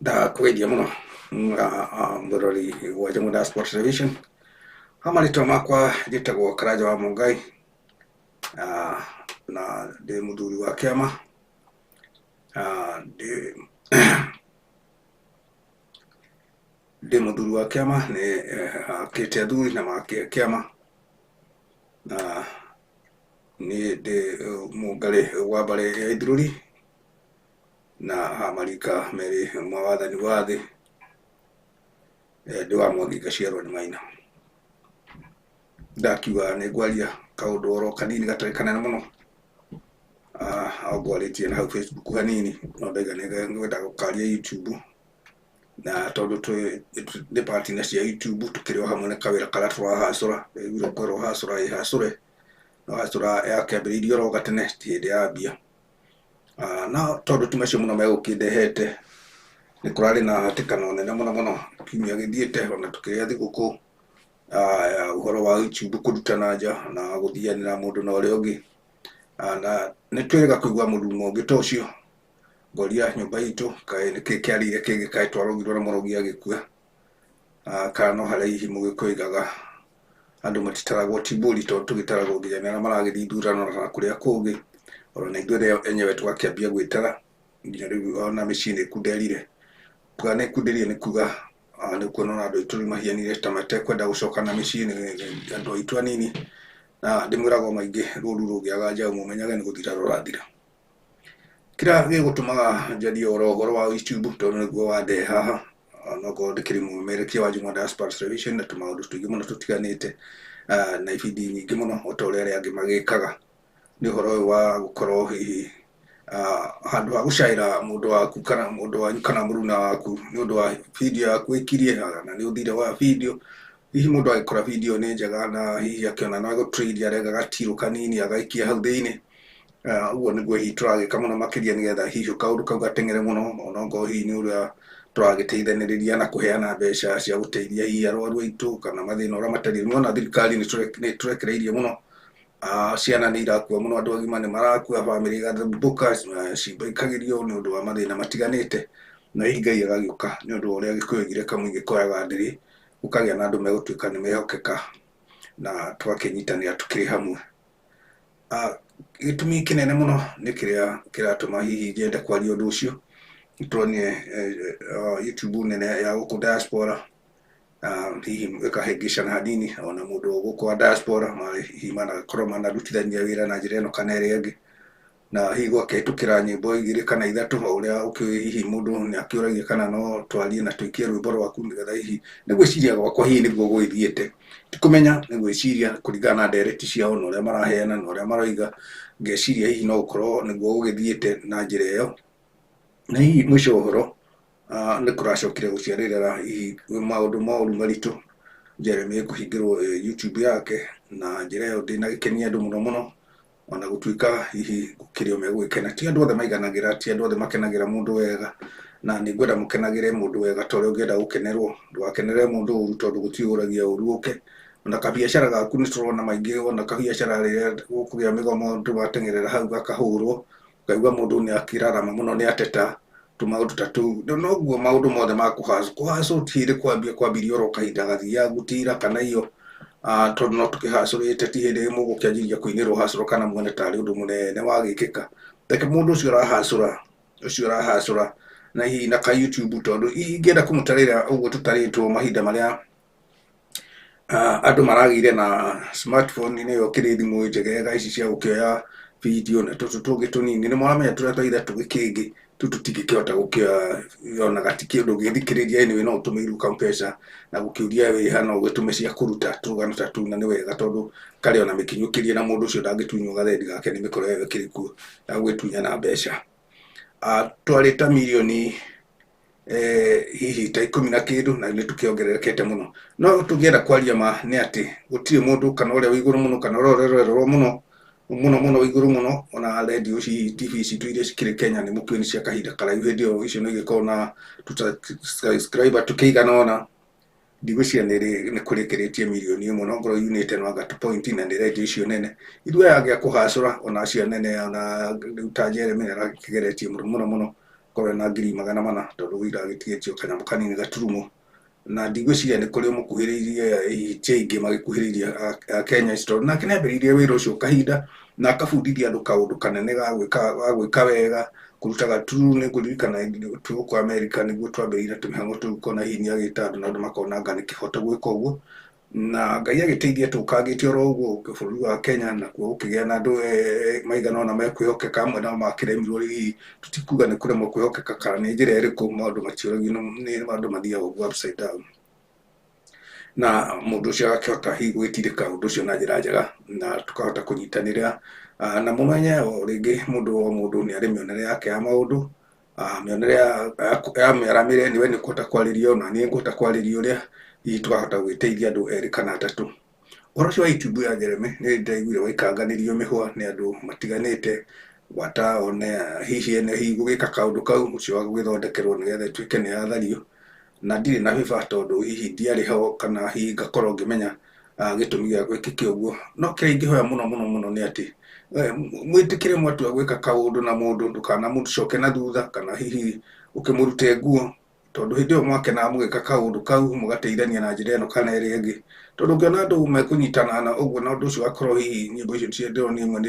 Ndakũgeithia mũno mũrori wa Njamũ Diaspora Television. Ha marĩtwa makwa njĩtagwo Karanja wa Mũngai, na ndĩ mũthuri wa kĩama. Ndĩ ndĩ mũthuri wa kĩama, nĩ hakĩte athuri na makĩa kĩama, na niĩ ndĩ mũngarĩ wa mbarĩ ya Ithurũri na ha marika merĩ ma wathani wa thĩ, ndĩ wa Mwangi ngaciarwo nĩ Maina. Ndakiuga nĩ ngwaria kaũndũ oro kanini gatarĩ kanene mũno, o ngwarĩtie na hau Facebook hanini, no ndaiga nĩ ngwenda gũkaria YouTube, na tondũ twĩ nĩ partner cia YouTube tũkĩrĩ o hamwe na kawĩra karĩa tũrahacũra, ndaiguire kwerwo hacũra ĩ hacũre, no hacũra yakĩambĩrĩirie oro gatene ti hĩndĩ yambia. No tondũ ti macio mũno megũkĩndehete, nĩ kũrarĩ na hatĩkano nene mũno mũno kiumia gĩthiĩte ona tũkĩrĩa thigũkũ ya ũhoro wa YouTube kũrutana nja na gũthianĩra mũndũ na ũrĩa ũngĩ. Na nĩ twĩrĩga kũigua mũrurumo ũngĩ ta ũcio, ngoria nyũmba itũ kaĩ nĩkĩ kĩarĩire kĩngĩ kaĩ twarogirwo na mũrogi agĩkua, kana no harĩa hihi mũgĩkũyũ oigaga andũ matitaragwo ti mbũri tondũ tũgĩtaragwo nginya nĩ arĩa maragĩthiĩ ithurano na kũrĩa kũngĩ, ona ithuĩ enyewe tũgakĩambia gwĩtara nginya rĩu ona mĩciĩ nĩ ĩkunderire. Kuga nĩ ĩkunderire nĩ kuga nĩ kuona ona andũ aitũ rĩu mahianire ta matekwenda gũcoka na mĩciĩ nĩ andũ aitũ anini, na ndĩmwĩraga o maingĩ rũru rũngĩaga njaũ mũmenyage nĩ gũthira rũrathira. Kĩrĩa gĩgũtũmaga njarie oro ũhoro wa YouTube tondũ nĩguo wandehe haha, onokorwo ndĩkĩrĩ mũmemerekia wa Njũng'wa Diaspora Television na tũmaũndũ tũingĩ mũno tũtiganĩte, na ibindi nyingĩ mũno o ta ũrĩa arĩa angĩ magĩkaga, nĩ ũhoro ũyũ wa gũkorwo hihi handũ ha gũcaĩra mũndũ waku kana mũndũ wanyu kana mũruna waku nĩ ũndũ wa video yaku ĩkirie na nĩ ũthire woya video, hihi mũndũ agĩkora video nĩ njega na hihi akĩona no egũtrade arenga gatirũ kanini agaikia hau thĩinĩ. Ũguo nĩguo hihi tũragĩka mũno makĩria nĩgetha hihi kaũndũ kau gateng'ere mũno onokorwo hihi nĩ ũrĩa tũragĩteithanĩrĩria na kũheana mbeca cia gũteithia hihi arwaru aitũ kana mathĩna ũrĩa matariĩ. Nĩwona thirikari nĩ tũrekereirie mũno, ciana nĩ irakua mũno, andũ agima nĩ marakua, bamĩrĩ igathumbũka, ciimba ikagĩrio nĩ ũndũ wa mathĩna matiganĩte, na hihi Ngai agagĩũka nĩ ũndũ wa ũrĩa Gĩkũyũ oigire kamũingĩ koyaga ndĩrĩ, gũkagĩa na andũ megũtuĩka nĩ mehokeka na tũgakĩnyitanĩra tũkĩrĩ hamwe. Gĩtũmi kĩnene mũno nĩ kĩrĩa kĩratũma hihi nyende kwaria ũndũ ũcio, nĩ tuonire YouTube nene ya gũkũ diaspora, hihi ĩkahĩngĩcana hanini ona mũndũ gũkũ wa diaspora hihi manakorwo manarutithania wĩra na njĩra ĩno kana ĩrĩa ĩngĩ, na hihi gwakĩhĩtũkĩra nyĩmbo igĩrĩ kana ithatũ o ũrĩa ũkĩũĩ hihi mũndũ nĩ akĩũragia kana no twarie na tũikie rwĩmbo rwaku nĩgetha hihi nĩ gwĩciria gwakwa hihi nĩguo gũgĩthiĩte, ti kũmenya nĩ gwĩciria kũringana na ndereti ciao na ũrĩa maraheana na ũrĩa maroiga, ngeciria hihi no gũkorwo nĩguo gũgĩthiĩte na njĩra ĩyo, na hihi mũico wa ũhoro nĩ kũracokire gũciarĩrĩra hihi maũndũ moru maritũ, Jeremy kũhingĩrwo YouTube yake na njĩra ĩyo ndĩnagĩkenia andũ mũno mũno, ona gũtuĩka hihi gũkĩrĩ o megũgĩkena, ti andũ othe maiganagĩra, ti andũ othe makenagĩra mũndũ wega, na nĩ ngwenda mũkenagĩre mũndũ wega ta ũrĩa ũngĩenda gũkenerwo, ndũgakenerere mũndũ ũru tondũ gũtirĩ ũragia ũru ũke, ona kabiacara gaku nĩ tũrona maingĩ, wona kabiacara rĩrĩa gũkũgĩa mĩgomo andũ mateng'erera hau gakahũrwo, ũkaigua mũndũ nĩ akĩrarama mũno nĩ ateta, tũmaũndũ ta tũu, noguo maũndũ mothe ma kũhacũ, kũhacũ ti hĩndĩ kwambia kwambirie oro kahinda gathiangu ti ira kana iyo, tondũ no tũkĩhacũrĩte ti hĩndĩ mũgũkĩanjĩrĩria kũinĩrwo hacũro kana muone tarĩ ũndũ mũnene wagĩkĩka, reke mũndũ ũcio ũrahacũra, ũcio ũrahacũra na hihi na ka YouTube tondũ ingĩenda kũmũtarĩra ũguo tũtarĩtwo mahinda marĩa andũ maragĩire na smartphone nĩyo kĩrĩ thimũ njegega ici cia gũkĩoya video na tũtũ tũngĩ tũnini, nĩ mũramenya tũrĩa twa ithatũ gĩkĩngĩ tũu tũtingĩkĩhota gũkĩoya ona gatikĩ ũndũ ũngĩthikĩrĩria anyway no ũtũmĩirwo kambeca na gũkĩũria wĩha no ũgĩtũme cia kũruta tũrũgano ta tũu na nĩ wega tondũ karĩ ona mĩkinyũkĩrie na mũndũ ũcio ndangĩtunywo gathendi gake nĩ mĩkora ĩyo ĩkĩrĩ kuo ya gũgĩtunyana mbeca. Twarĩ ta mirioni hihi ta ikũmi na kĩndũ na nĩ tũkĩongererekete mũno, no tũngĩenda kwaria ma nĩ atĩ gũtirĩ mũndũ kana ũrĩa wĩ igũrũ mũno kana ũrĩa ũrerorerwo mũno mũno mũno wĩ igũrũ mũno, ona radio ici TV citũ iria cikĩrĩ Kenya nĩ mũkĩũĩ nĩ cia kahinda karaihu hĩndĩ ĩyo icio nĩ igĩkoragwo na subscriber tũkĩigana ũna, ndigwĩciria nĩ kũrĩkĩrĩtie mirioni ĩmwe no ngorwo yunĩte no anga point na nĩ radio icio nene, ithuĩ aya angĩ a kũhacũra ona acio anene ona rĩu ta Jeremy nĩ arakĩgeretie mũno mũno mũno Akorwo ena 400,000 tondũ ũira agĩtigĩtio kanyamũ kanini gaturumo. Na ndigwĩciria nĩ kũrĩ ũmũkuhĩrĩirie hihi ti aingĩ magĩkuhĩrĩirie a Kenya ici tondũ nake nĩambĩrĩirie wĩra ũcio kahinda na akabundithia andũ kaũndũ kanene ga gwĩka wega kũruta gaturu. Nĩ ngũririkana twĩ gũkũ Amerika nĩguo twambĩrĩirie tũmĩhang'o tũu kona hihi nĩagĩta andũ na andũ makona anga nĩ kĩhoto gwĩka ũguo. Na Ngai agĩteithia tũkangĩte oro ũguo bũrũri wa Kenya nakuo gũkĩgĩa na andũ maigana ũna mekwĩhokeka. Amwe nao makĩremirwo hihi tũtikuga nĩ kũremwo kwĩhokeka kana nĩ njĩra ĩrĩkũ maũndũ matiũragio nĩ maũndũ mathiaga ũguo upside down. Na mũndũ ũcio agakĩhota hihi gwĩtirĩka ũndũ ũcio na njĩra njega na tũkahota kũnyitanĩra. Na mũmenye o rĩngĩ mũndũ o mũndũ nĩ arĩ mĩonere yake ya maũndũ. Mĩonere ya mĩaramĩre nĩwe nĩ ũkũhota kwarĩrio na niĩ ngũhota kwarĩrio ũrĩa hihi tũkahota gwĩteithia andũ erĩ kana atatũ. Ũhoro ũcio wa YouTube ya Jeremy nĩ ndaiguire waikanganĩrio mĩhwa nĩ andũ matiganĩte gwata one hihi ene hihi gũgĩka kaũndũ kau ũcio wa gũgĩthondekerwo nĩgetha ĩtuĩke nĩ yathario. Na ndirĩ na bĩba tondũ hihi ndiarĩ ho kana hihi ngakorwo ngĩmenya gĩtũmi gĩa gwĩkĩke ũguo. No kĩrĩa ingĩhoya mũno mũno mũno nĩ atĩ mwĩtĩkĩre mwatua gwĩka kaũndũ na mũndũ ndũkanamũcoke na thutha kana hihi ũkĩmũrute nguo tondũ hĩndĩ ĩyo mwakenaga mũgĩka kaũndũ kau mũgateithania na njĩra ĩno kana ĩrĩa ĩngĩ. Tondũ ũngĩona andũ mekũnyitana na ũguo na ũndũ ũcio ũgakorwo hihi nyĩmbo icio ndĩronire imwe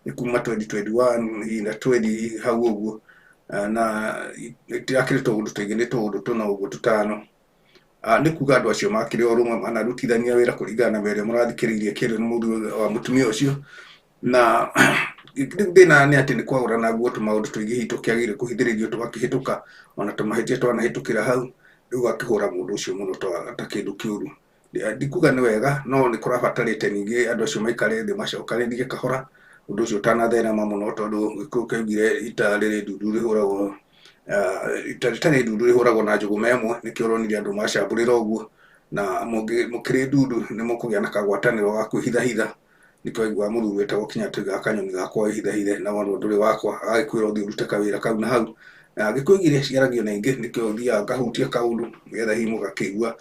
nĩ kuma 2021 hihi na 20 hau ũguo na itirakĩrĩ tũũndũ tũingĩ nĩ tũũndũ tũna ũguo tũtano. Nĩ kuga andũ acio makĩrĩ o rũmwe manarutithania wĩra kũringana na ũrĩa mũrathikĩrĩirie kĩrĩ nĩ mũthuri wa mũtumia ũcio. Na rĩu thĩna nĩ atĩ nĩ kwagũrana nguo tũmaũndũ tũingĩ hihi tũkĩagĩrĩire kũhithĩrĩrio tũgakĩhĩtũka ona tũmahĩtia twanahĩtũkĩra hau rĩu ũgakĩhũra mũndũ ũcio mũno ta kĩndũ kĩũru. Ndikuga nĩ wega no nĩ kũrabatarĩte ningĩ andũ acio maikare thĩ macokanĩrie kahora ũndũ ũcio ũtanatherema mũno tondũ Gĩkũyũ kĩaugire ita rĩrĩ ndundu rĩhũragwo ita rĩtarĩ ndundu rĩhũragwo na njũgũma ĩmwe. Nĩkĩo ũronire andũ macambũrĩra ũguo na mũkĩrĩ ndundu nĩ mũkũgĩa na kagwatanĩro ga kwĩhithahitha. Nĩkĩo waiguaga mũthuri wetagwo Kenyatta oigaga kanyoni gakwa wĩhithahithe na wonwo ndũrĩ wakwa agagĩkwĩra ũthiĩ ũrute kawĩra kau na hau. Na Gĩkũyũ igĩrĩ ciaragio na ingĩ nĩkĩo thiaga ngahutia kaũndũ nĩgetha hihi mũgakĩigua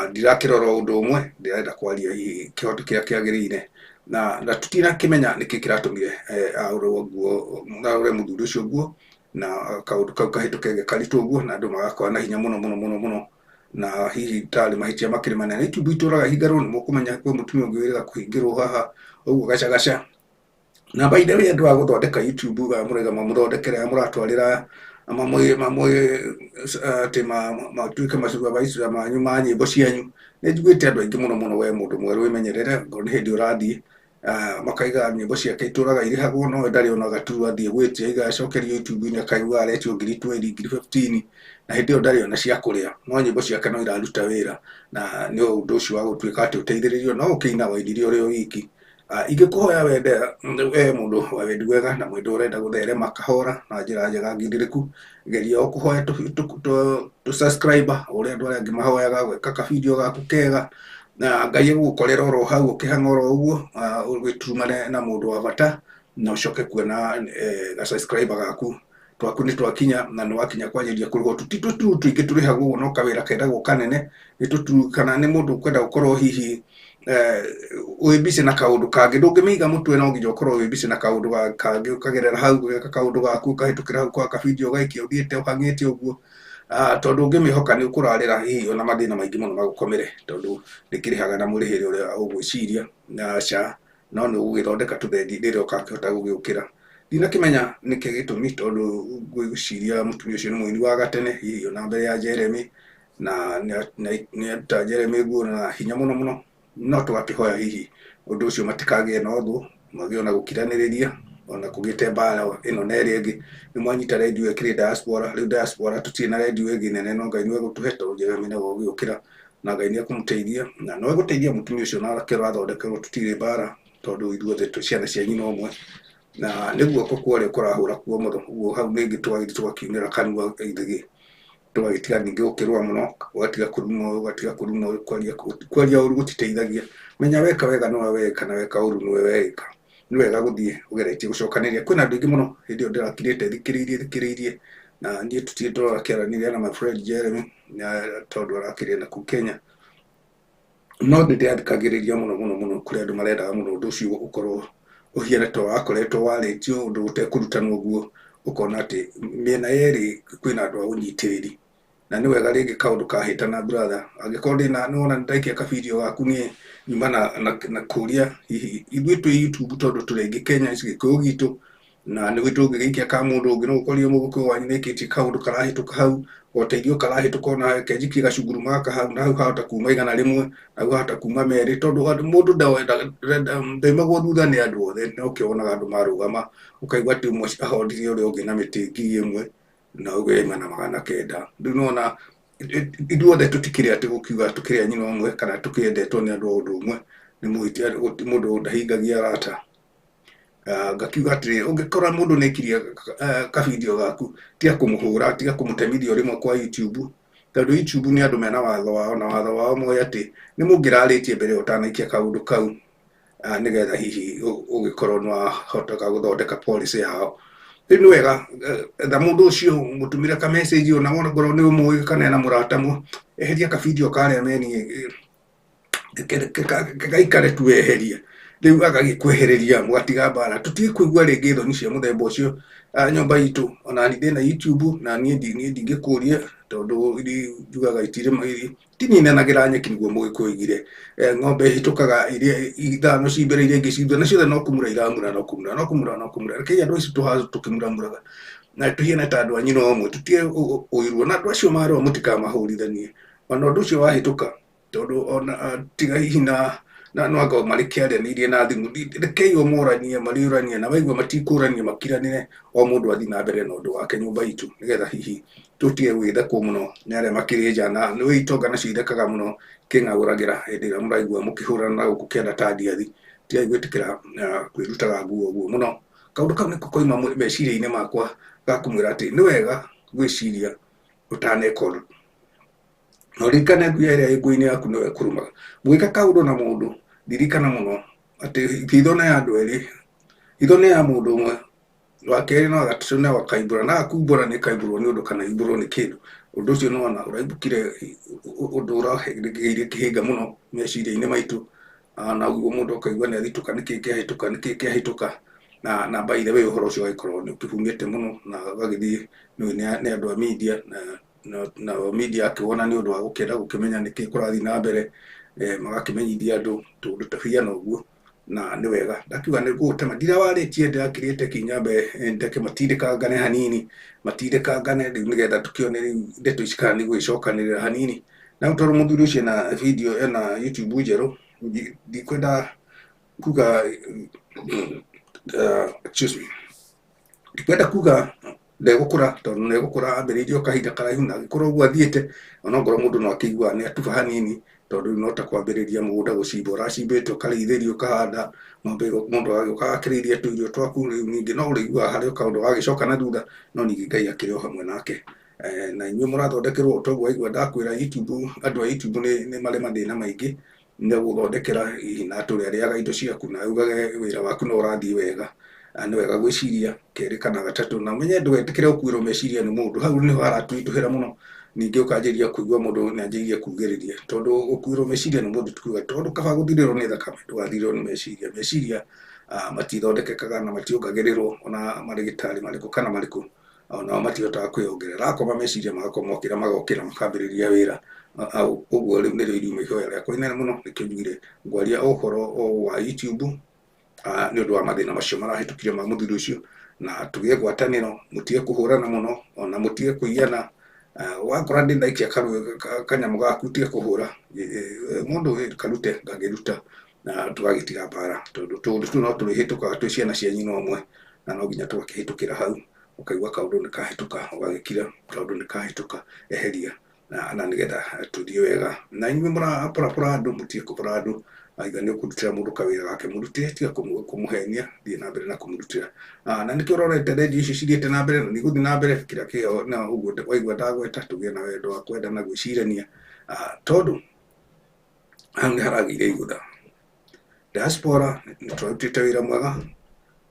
ndirakĩrora ũndũ ũmwe ndĩrenda kwaria hihi kĩhoto kĩrĩa kĩagĩrĩire. Na tũtinakĩmenya nĩkĩ kĩratũmire aũrwo nguo aũre mũthuri ũcio nguo na kaũndũ kau kahĩtũke ge karitũ ũguo na andũ magakorwo na hinya mũno mũno mũno mũno na hihi tarĩ mahĩtia makĩrĩ manene. YouTube itũraga ihingarwo nĩ mũkũmenya kwĩ mũtumia ũngĩ wĩrĩga kũhingĩrwo haha ũguo gacagaca. Na by the way andũ a gũthondeka YouTube mũraiga mamũthondekere mũratwarĩra mamwe atĩ matuĩke macuba manyu ma nyĩmbo cianyu. Nĩ njiguĩte andũ aingĩ mũno mũno we mũndũ mwerũ wĩmenyerere ngorwo nĩ hĩndĩ ũrathiĩ makaiga nyĩmbo ciake itũraga irĩhagwo no we ndarĩ ona gaturu athiĩ gwĩtia igacokerio YouTube-inĩ akaigua aretio ngiri 20 ngiri 15 na hĩndĩ ĩyo ndarĩ ona cia kũrĩa no nyĩmbo ciake no iraruta wĩra. Na nĩ ũndũ ũcio wa gũtuĩka atĩ ũteithĩrĩrio no ũkĩina wainire ũrĩ o wiki. Ingĩkũhoya wende we mũndũ wa wendi wega na mũndũ ũrenda gũtherema kahora na njĩra njega ngindĩrĩku geria o kũhoya tũ subscriber ũrĩa andũ arĩa angĩ mahoyaga gwĩka ka video gaku kega na Ngai egũgũkorera oro hau ũkĩhang'a oro ũguo ũgĩturumane na mũndũ wa bata na ũcoke kuona ga subscriber gaku twaku nĩ twakinya na nĩ wakinya kwanjĩrĩria kũrĩhwo. Ti tũturu tũingĩ tũrĩhagwo ũguo no kawĩra kendagwo kanene nĩ tũturu kana nĩ mũndũ ũkwenda gũkorwo hihi wĩ busy na kaũndũ kangĩ ndũngĩmĩiga mũtwe no nginya ũkorwo wĩ busy na kaũndũ kangĩ ũkagerera hau ũgeka kaũndũ gaku ũkahĩtũkĩra hau kwa ka video ũgaikia ũthiĩte ũhang'ĩte ũguo tondũ ũngĩmĩhoka nĩ ũkũrarĩra hihi ona mathĩna maingĩ mũno magũkomere tondũ ndĩkĩrĩhaga na mũrĩhĩre ũrĩa ũgwĩciria na ca no nĩ ũgũgĩthondeka tũthendi rĩrĩa ũgakĩhota gũgĩũkĩra. Ndinakĩmenya nĩkĩ gĩtũmi tondũ ngwĩciria mũtumia ũcio nĩ mũini wa gatene hihi ona mbere ya Jeremy na nĩ aruta Jeremy nguo na hinya mũno mũno no tũgakĩhoya hihi ũndũ ũcio matikagĩe na ũthũ magĩe ona gũkiranĩrĩria ona kũgĩte mbara ĩno na ĩrĩa ĩngĩ. Nĩ mwanyita radio ĩkĩrĩ diaspora rĩu diaspora tũtirĩ na radio ĩngĩ nene no Ngai nĩwe gũtũhe tondũ Jeremy nĩwe ũgĩũkĩra na Ngai nĩ ekũmũteithia na no egũteithia mũtumia ũcio nake ũrathondekerwo tũtirĩ mbara tondũ ithuothe twĩ ciana cia nyina ũmwe na nĩ guoko kwa ũrĩa kũrahũra kwa ũmotho ũguo hau rĩngĩ tũgagĩthiĩ tũgakiunĩra kanua ithĩgĩ tũgagĩtiga ningĩ gũkĩrũa mũno ũgatiga kũruma ũgatiga kũruma kwaria ũru gũtiteithagia. Menya weka wega nĩwe weka na weka ũru nĩwe weka. Nĩ wega gũthiĩ ũgeretie gũcokanĩrĩria. Kwĩna andũ aingĩ mũno hĩndĩ ĩyo ndĩrakirĩte thikĩrĩirie na niĩ tũtirĩ tũrakĩaranĩria na my friend Jeremy tondũ arakĩrĩ na kũu Kenya no nĩ ndĩrathikagĩrĩria mũno mũno mũno kũrĩ andũ marendaga mũno ũndũ ũcio ũkorwo ũhiana ta wakoretwo warĩtio ũndũ ũtekũrutanwo ũguo Ũkona atĩ mĩena yerĩ kwĩna andũ a ũnyitĩrĩri. Na nĩ wega rĩngĩ kaũndũ kahĩtana brother, angĩkorwo ndĩna nĩwona nĩndaikia kabidio gaku niĩ nyuma na kũria hihi ithuĩ twĩ YouTube tondũ tũrĩ aingĩ Kenya Gĩkũyũ gitũ, na nĩguo tũngĩgĩikia ka mũndũ ũngĩ no ũkorire mũgĩkũyũ wanyu nĩaikĩtie kaũndũ karahĩtũka hau, ũteithio karahĩtũka ona kenjikie gacunguru gaka hau, na hau hahota kuma 100, na hau hahota kuma 2, tondũ mũndũ ndaimagwo thutha nĩ andũ othe, no kĩo wonaga andũ marũgama ũkaigua atĩ ũmwe ahondirie ũrĩa ũngĩ na mĩtĩ 1000 na ũguo yaima na 900. Rĩu nĩwona ithuothe tũtikĩrĩ atĩ gũkiuga tũkĩrĩ a nyina ũmwe kana tũkĩendetwo nĩ andũ a ũndũ ũmwe, nĩ mũhĩtia mũndũ ndahingagia arata. Ngakiuga atĩrĩrĩ, ũngĩkora mũndũ nĩaikirie kabidio gaku, tiga kũmũhũra, tiga kũmũtemithia o rĩmwe kwa YouTube, tondũ YouTube nĩ andũ mena watho wao, na watho wao moĩ atĩ nĩ mũngĩrarĩtie mbere ũtanaikia kaũndũ kau, nĩgetha hihi ũgĩkorwo nĩwahotaga gũthondeka policy yao. Rĩu nĩ wega etha mũndũ ũcio mũtũmĩre ka message ona ongorwo nĩ ũmũĩ kana ena mũrata eheria kabidio karĩa meni gaikare tu weherie. Rĩu agagĩkwehereria mũgatiga mbara. Tũtige kũigua rĩngĩ thoni cia mũthemba ũcio nyũmba itũ. Ona niĩ ndĩna YouTube na niĩ ndingĩkũria tondũ njugaga itirĩ tininanagĩra nyeki nĩguo mũgĩkũyũ oigire. Ng'ombe ĩhĩtũkaga iria ithano ci mbere iria ingĩ ci thutha, na ciothe no kũmura iramura, no kũmura, no kũmura, no kũmura. Rekei andũ acio tũhace tũkĩmuramuraga na tũhiane ta andũ a nyina ũmwe, tũtige ũiru. Na andũ acio marũa mũtikamahũrithanie. Ona ũndũ ũcio wahĩtũka, tondũ ona tiga hihi na no anga marĩ kĩaranĩirie na thimũ, rekei o moranie, mariũranie, na maigua matikũrania makiranĩre, o mũndũ athiĩ na mbere na ũndũ wake nyũmba itũ, nĩgetha hihi tũtige gwĩthekwo mũno nĩ arĩa makĩrĩ nja, na nĩ itonga nacio ithekaga mũno kĩng'aũragĩra hĩndĩ ĩrĩa mũraigua mũkĩhũrana na gũkũ kĩanda ta ndiathi. Tigai gwĩtĩkĩra kwĩrutaga nguo ũguo mũno. Kaũndũ kau nĩko koima meciria-inĩ makwa ga kũmwĩra atĩ nĩ wega gwĩciria ũtaneka ũndũ. Na ũririkane ngui ĩrĩa ĩ nguo-inĩ yaku nĩwe ĩkũrũmaga. Mũgĩka kaũndũ na mũndũ, ririkana mũno atĩ hitho nĩ ya andũ erĩ, hitho nĩ ya mũndũ ũmwe, wa kerĩ no gatatũ no akaimbũra, na akumbũra nĩ kaimbũrwo nĩ ũndũ kana aimbũrwo nĩ kĩndũ. Ũndũ ũcio nĩwona ũraimbũkire ũndũ ũrageire kĩhĩnga mũno meciria-inĩ maitũ, na ũguo mũndũ akaigua nĩ athitũka, nĩkĩ kĩahĩtũka, nĩkĩ kĩahĩtũka, na by the way ũhoro ũcio ũgagĩkorwo nĩ ũkĩhumĩte mũno na ũgagĩthiĩ nĩ andũ a media, na media akĩwona nĩ ũndũ wa gũkĩenda gũkĩmenya nĩkĩ kũrathiĩ na mbere, magakĩmenyithia andũ tũũndũ tũhiana ũguo, na nĩ wega. Ndakiuga nĩ ngũgũtema, ndirawarĩtie ndĩrakĩrĩte kinya mbe ndeke matindĩkangane hanini, matindĩkangane rĩu nĩgetha tũkĩone rĩu ndeto ici kana nĩ igũgĩcokanĩrĩra hanini. Na rĩu tondũ mũthuri ũcio ena video, ena YouTube njerũ, ndikwenda kuga, excuse me, ndikwenda kuga ndegũkũra tondũ nĩegũkũra ambĩrĩirie o kahinda karaihu na agĩkũra ũguo athiĩte, ona ongorwo mũndũ no akĩiguaga nĩ atuba hanini, tondũ rĩu no ta kwambĩrĩria mũgũnda gũcimba ũracimbĩte ũkarĩithĩria ũkahanda ng'ombe, mũndũ agagĩũka agakĩrĩithia tũirio twaku, rĩu ningĩ no ũrĩiguaga harĩ o kaũndũ gagĩcoka na thutha, no ningĩ Ngai akĩrĩ o hamwe nake. Na inyuĩ mũrathondekerwo toguo waigua ndakwĩra YouTube, andũ a YouTube nĩ marĩ mathĩna maingĩ nĩ gũthondekera hihi na atĩ ũrĩa arĩaga indo ciaku na augage wĩra waku no ũrathiĩ wega. Nĩ wega gwĩciria kerĩ kana gatatũ, na ũmenye ndũgetĩkĩre gũkuĩrwo meciria nĩ mũndũ. Hau nĩho haratũritũhĩra mũno, ningĩ ũkanjĩrĩria kũigua mũndũ nĩ anjĩrĩirie kugĩrĩria, tondũ gũkuĩrwo meciria nĩ mũndũ ti kuga, tondũ kaba gũthirĩrwo nĩ thakame ndũgathirĩrwo nĩ meciria. Meciria matithondekekaga na mationgagĩrĩrwo ona marĩgĩtarĩ marĩkũ kana marĩkũ, onao matihotaga kwĩyongerera. Akoma meciria magakorwo mokĩra magokĩra makambĩrĩria wĩra. Ũguo rĩu nĩrĩo iriuma ihoya rĩakwa inene mũno, nĩkĩo njugire ngwaria ũhoro wa YouTube nĩ ũndũ wa mathĩna macio marahĩtũkire ma mũthuri ũcio, na tũgĩe ngwatanĩro, mũtige kũhũrana mũno, ona mũtige kũiyana. Wakora ndĩndaikia kanyamũ gaku tiga kũhũra, mũndũ karute ngagĩruta, na tũgagĩtiga mbara, tondũ tũũndũ tũu no tũrĩhĩtũkaga twĩ ciana cia nyina ũmwe, na no nginya tũgakĩhĩtũkĩra hau, ũkaigua kaũndũ nĩ kahĩtũka, ũgagĩkira kaũndũ nĩ kahĩtũka, eheria, na nĩgetha tũthiĩ wega. Na inyuĩ mũraporapora andũ, mũtige kũbora andũ, either nĩ ũkũrutĩra mũndũ kawĩra gake mũrutĩre, tiga kũmũhenia, thiĩ na mbere na kũmũrutĩra. Na nĩkĩo ũrorete redio ici cithiĩte na mbere na nĩ igũthiĩ na mbere, kĩrĩa kĩo na ũguo waigua ndagweta, tũgĩe na wendo wa kwenda na gwĩcirania, tondũ hau nĩ haragĩire igũtha. Diaspora nĩ tũrarutĩte wĩra mwega,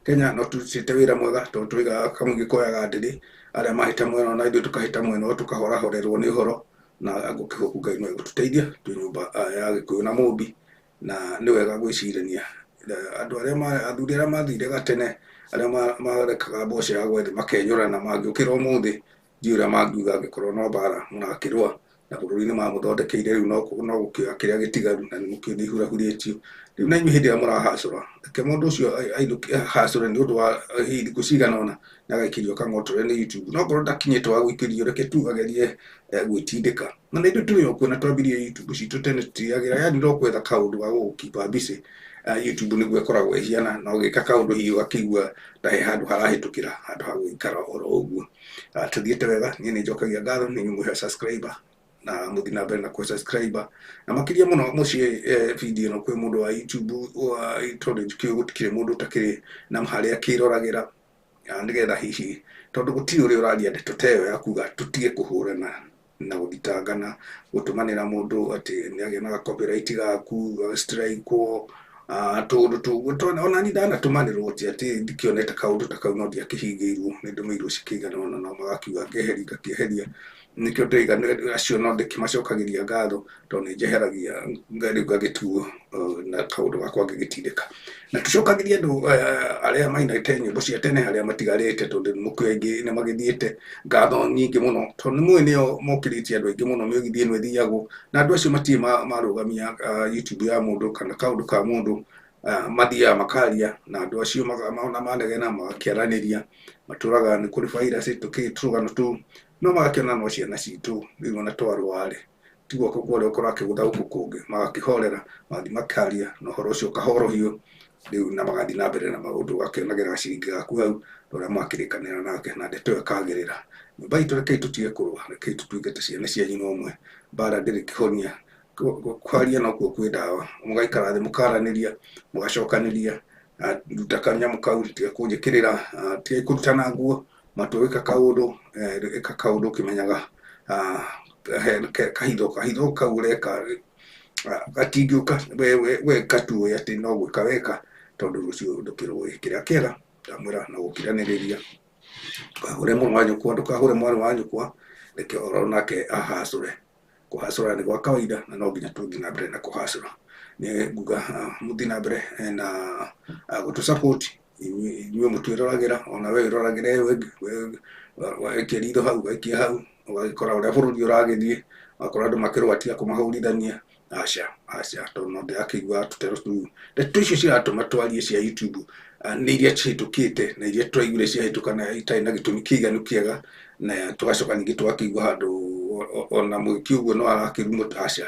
Kenya no tũrutĩte wĩra mwega, tondũ tũigaga kamũingĩ koyaga ndĩrĩ, arĩa mahĩta mwena na ithuĩ tũkahĩta mwena ũyũ tũkahorahorerwo nĩ ũhoro, na ngũkĩhoku Ngai no egũtũteithia twĩ nyũmba ya Gĩkũyũ na Mũmbi, na nĩ wega gwĩcirania. Andũ arĩa athuri arĩa mathire gatene Arĩa marekaga mboco ya gwethe makenyũrana mangĩũkĩra ũmũthĩ ndiũĩ ũrĩa mangiuga angĩkorwo no mbara mũrakĩrũa na bũrũri nĩ mamũthondekeire rĩu no gũkĩoya kĩrĩa gĩtigaru na nĩ mũkĩũĩ nĩ ihurahurĩtio. Rĩu na inyuĩ hĩndĩ ĩrĩa mũrahacũra reke mũndũ ũcio ahacũre nĩ ũndũ wa hihi thikũ cigana ũna na agaikĩrio kang'otore nĩ YouTube. No korwo ndakinyĩte wa gũikĩrio reke tu agerie gwĩtindĩka. Na nĩ ithuĩ tũrĩ o kuo na twambirie YouTube citũ tene tũtiagĩra, yani no gwetha kaũndũ ga gũgũkipa busy. YouTube nĩguo ĩkoragwo ĩhiana na ũgĩka kaũndũ hihi ũgakĩigua ta he handũ harahĩtũkĩra handũ ha gũikara oro ũguo. Tũthiĩte wega, niĩ nĩ njokagia ngatho nĩ inyuĩ mũhe subscriber na mũthiĩ na mbere na kũ subscribe na makĩria mũno mũciĩ video ĩno kwĩ mũndũ wa YouTube tondũ njũkĩ gũtikĩrĩ mũndũ ũtakĩrĩ na harĩa akĩroragĩra nĩgetha hihi tondũ gũtirĩ ũrĩa ũraria ndeto ta ĩyo ya kuga tũtige kũhũrana na gũthitangana gũtũmanĩra mũndũ atĩ nĩ agĩa na copyright gaku strike tũũndũ tũguo. Ona niĩ ndanatũmanĩrwo ti atĩ ndikĩonete kaũndũ ta kau no ndiakĩhingĩirwo nĩ ndũmĩirwo cikĩigana ũna no magakiuga ngeheria ngakĩeheria. Nĩkĩo ndĩraiga acio no ndĩkĩmacokagĩria ngatho tondũ nĩ njeheragia rĩu ngagĩtuo na kaũndũ gakwa ngĩgĩtindĩka. Na tũcokagĩrie andũ arĩa mainĩte nyĩmbo cia tene arĩa matigarĩte tondũ mũkĩo aingĩ nĩ magĩthiĩte ngatho nyingĩ mũno tondũ nĩ mũĩ nĩo mokĩrĩtie andũ aingĩ mũno mĩgithi ĩno ĩthiagwo na andũ acio matirĩ marũgamia YouTube ya mũndũ kana kaũndũ ka mũndũ mathiaga makaria na andũ acio ona manegena magakĩaranĩria matũraga nĩ kũrĩ virus tũkĩ tũrũgano tũu no magakĩona no ciana citũ rĩu ona twarũa-rĩ ti guoko kwa ũrĩa kũrakĩgũtha gũkũ kũngĩ magakĩhorera magathiĩ makaria na ũhoro ũcio ũkahorohio rĩu na magathiĩ na mbere na maũndũ ũgakĩonagĩra gaciringi gaku hau ũrĩa mwakĩrĩkanĩra nake na ndeto ĩyo ĩkagĩrĩra. Nyũmba itũ rekei tũtige kũrũa, rekei tũtuĩke ta ciana cia nyina ũmwe. Mbara ndĩrĩ kĩhonia, kwaria nokuo kwĩ ndawa. Mũgaikara thĩ mũkaranĩria, mũgacokanĩria, ruta kanyamũ kau tiga kũnjĩkĩrĩra, tiga kũrutana nguo, matua ĩka kaũndũ, ĩka kaũndũ ũkĩmenyaga kahitho kahitho kau ũreka gatingĩũka we gatuĩ atĩ no gwĩka weka tondũ rũciũ ndũkĩrũĩ. Kĩrĩa kĩega ndamwĩra no gũkiranĩrĩria, ndũkahũre mũrũ wa nyũkwa, ndũkahũre mwarĩ wa nyũkwa, reke oro nake ahacũre. Kũhacũra nĩ gwa kawaida na no nginya tũthiĩ na mbere na kũhacũra. Nĩ nguga mũthiĩ na mbere na gũtũ support inyuĩ mũtwĩroragĩra ona we wĩroragĩre waikia ritho hau waikia hau ũgagĩkora ũrĩa bũrũri ũragĩthiĩ ũgakora andũ makĩrũa tiga kũmahũrithania. Aca aca tondũ no ndĩrakĩigua tũtero tũu. Ndeto icio ciratũma twarie cia YouTube nĩ iria cihĩtũkĩte na iria twaiguire ciahĩtũka na itarĩ na gĩtũmi kĩiganu kĩega na tũgacoka ningĩ tũgakĩigua handũ ona mwĩki ũguo no arakĩrumwo. Aca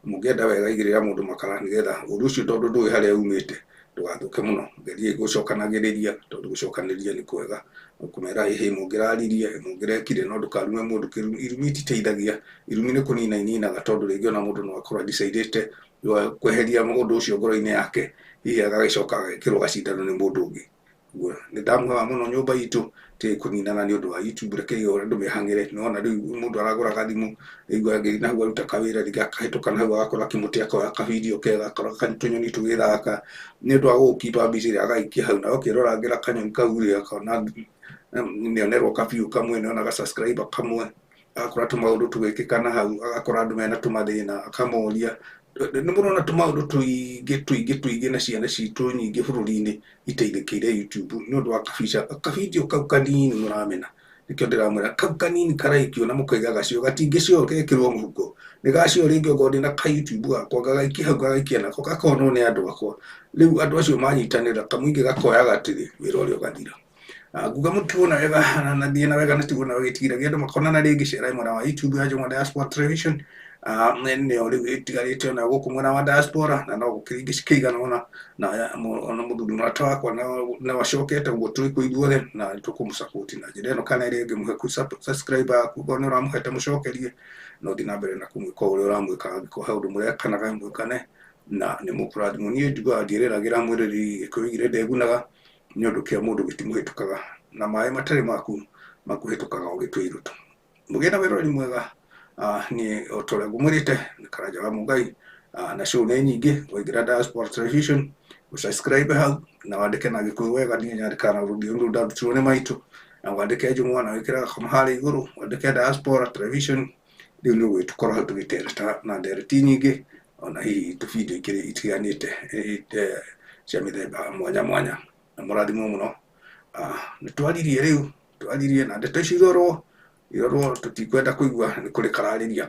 mũngĩenda wega igĩrĩra mũndũ makara nĩgetha ũndũ ũcio tondũ ndũĩ harĩa umĩte ndũgathũke mũno. Geria gũcokanagĩrĩria tondũ gũcokanĩrĩria nĩ kwega. Ũkũmera ĩhĩ mũngĩraririe mũngĩrekire no ndũkarume mũndũ. Irumi ititeithagia, irumi nĩ kũnina ininaga tondũ rĩngĩ ona mũndũ no akorwo decidĩte kweheria ũndũ ũcio ngoro-inĩ yake hihi agagĩcoka agekĩrwo gacindano nĩ mũndũ ũngĩ. Ũguo nĩ ndamũhoya mũno nyũmba itũ tige kũninana nĩ ũndũ wa YouTube, rekei andũ mehang'ĩre. Nĩwona rĩu mũndũ aragũra gathimũ rĩu agĩthiĩ na hau aruta kawĩra rĩngĩ akahĩtũka na hau agakora kĩmũtĩ akoya kabidio kega akora tũnyoni tũgĩthaka nĩ ũndũ wa gũgũkipa busy rĩ agaikia hau na ũkĩrorangĩra kanyoni kau rĩ akona nĩonerwo kabiũ kamwe nĩona ga subscriber kamwe agakora tũmaũndũ tũgĩkĩka na hau agakora andũ mena tũmathĩna akamoria. Nĩ mũrona tũmaũndũ tũingĩ tũingĩ tũingĩ na ciana citũ nyingĩ bũrũri-inĩ iteithĩkĩire YouTube nĩ ũndũ wa kabica kabidio kau kanini mũramena. Nĩkĩo ndĩramwĩra kau kanini karaikio na mũkaiga gacio gatingĩcio gekĩrwo mũhuko nĩ gacio rĩngĩ okorwo ndĩna ka YouTube gakwa ngagaikia hau ngagaikia nako gakonwo nĩ andũ akwa. Rĩu andũ acio manyitanĩra kamũingĩ gakoyaga atĩrĩ wĩra ũrĩa ũgathira. Nguga mũtigwo na wega na thiĩ na wega na tigwo na wega ĩtigiragia andũ makonana rĩngĩ cerai mwena wa YouTube ya Njũng'wa Diaspora Television nĩyo rĩu ĩtigarĩte ona gũkũ mwena wa diaspora na no gũkĩrĩ ingĩ cikĩigana ũna na ona mũthuri mũrata wakwa no acokete ũguo tũrĩ kũ ithuothe na tũkũmũsupport na njĩra ĩno kana ĩrĩa ĩngĩ. Mũhe subscribe yaku okorwo nĩ ũramũhete mũcokerie no thiĩ na mbere na kũmwĩka ũrĩa ũramwĩka angĩkorwo he ũndũ mũrekanaga mwĩkane na nĩ mũkũrathimwo. Niĩ njugaga ndiĩrĩragĩra mwĩrĩri Gĩkũyũ igĩrĩ ndegunaga nĩ ũndũ kĩa mũndũ gĩtimũhĩtũkaga na maĩ matarĩ maku makũhĩtũkaga o gĩtwe irũtũ. Mũgĩe na wĩrori mwega. Niĩ o ta ũrĩa ngũmwĩrĩte nĩ Karanja wa Mũngai na show nĩ nyingĩ waingĩra Diaspora Television ũsubscribe hau na wandĩke na Gĩkũyũ wega niĩ nyandĩkaga na rũthiomi rũu ndarutirwo nĩ maitũ na wandĩke Njũng'wa na wĩkĩre gakoma harĩa igũrũ wandĩke Diaspora Television rĩu nĩ ũgũgĩtũkora hau tũgĩtereta na ndereti nyingĩ ona hihi tũbindio ikĩrĩ itiganĩte cia mĩthemba mwanya mwanya. Na mũrathimwo mũno. Nĩ twaririe rĩu, twaririe na ndeto icio irorwo, irorwo, tũtikwenda kũigua nĩ kũrĩ kararĩria.